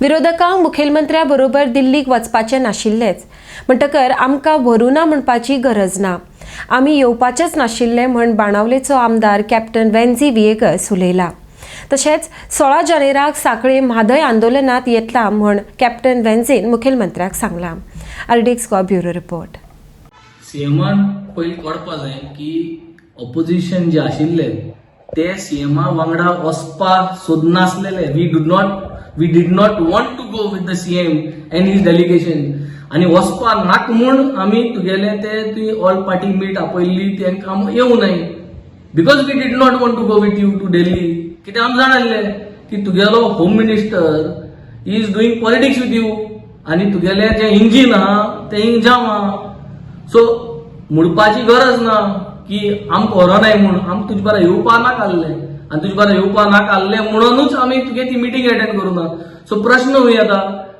विरोधकांक मुखेलमंत्र्या बरोबर दिल्लीक वचपाचें नाशिल्लेंच, म्हणटकर आमकां व्हरूं ना म्हणपाची गरज ना. आमी येवपाचेच नाशिल्ले म्हण बाणावलेचो आमदार कॅप्टन वेन्झी व्हिएगस उलयला. तशेंच 16 जानेराक सांखळे म्हादय आंदोलनात येतला म्हण कॅप्टन वेन्झीन मुखेलमंत्र्याक सांगलां. RDX Goa bureau report. सीएमान पयलीं कळपा जाय की ऑपोजिशन जे आशिल्ले ते सीएमा वांगडा वचपा सोदनासलेले. We did not want to go with the CM and his delegation. आनी वचपा नाक म्हूण आमी तुगेले ते तुवें ऑल पार्टी मीट आपयल्ली, तेंकां आमी येवं नाय, because we did not want to go with you to Delhi. कित्याक आमी जाण आसले की तुगेलो home minister is doing politics with you आनी तुगेलें जें इंजीन आहा तें हिंग जाम आहा. सो म्हणपाची गरज ना की आमकां व्हरोनाय म्हूण. आमकां तुजे बारा येवपा नाका आसलें आनी तुजे बारा येवपा नाका आसलें म्हणूनच आमी तुगे ती मिटींग एटेंड करूं ना. सो प्रश्न खंय येता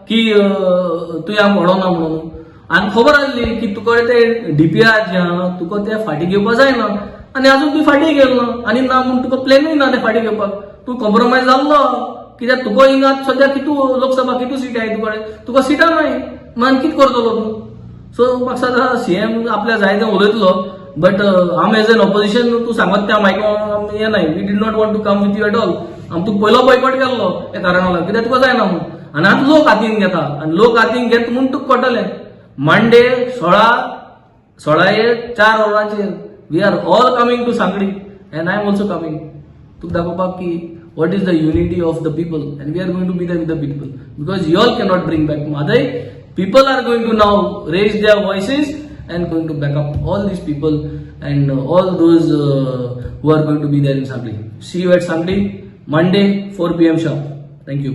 की तुवें आमकां व्हरोना म्हणून? आनी खबर आसली की तुका ते डीपीआर जे आहा, तुका ते फाटीं घेवपा जायना आनी अजून तूं फाटीं गेलो ना आनी ना म्हूण तुका प्लॅनूय ना ते फाटीं घेवपाक. तूं कॉम्प्रोमायज जाल्लो, कित्याक तुका हिंगा सद्या कितू लोकसभा, कितू सीट आहाय तुकडे? तुका सिटां नाय, मागीर कितें करतलो तूं? सो म्हाका दिसता सीएम आपल्या जाय तें उलयतलो, बट आम एज एन ऑपोजिशन तूं सांगत तें आम आयकोंक येनाय. We did not want to come with you at all. आम तुका पयलो बॉयकॉट केल्लो त्या कारणाक लागून, कित्याक तुका जायना म्हूण. आनी आतां लोक हातीन घेता आनी लोक हातीन घेत म्हूण तुका कळटलें. मंडे 16 4 वरांचेर we are all coming to Sanquelim and I am also coming तुका दाखोवपाक की what is the unity of the people, and we are going to be there with the people, because you all cannot bring back Mhadei. People are going to now raise their voices and going to back up all these people and all those who are going to be there in Sanquelim. See you at Sanquelim, Monday, 4 p.m. sharp. Thank you.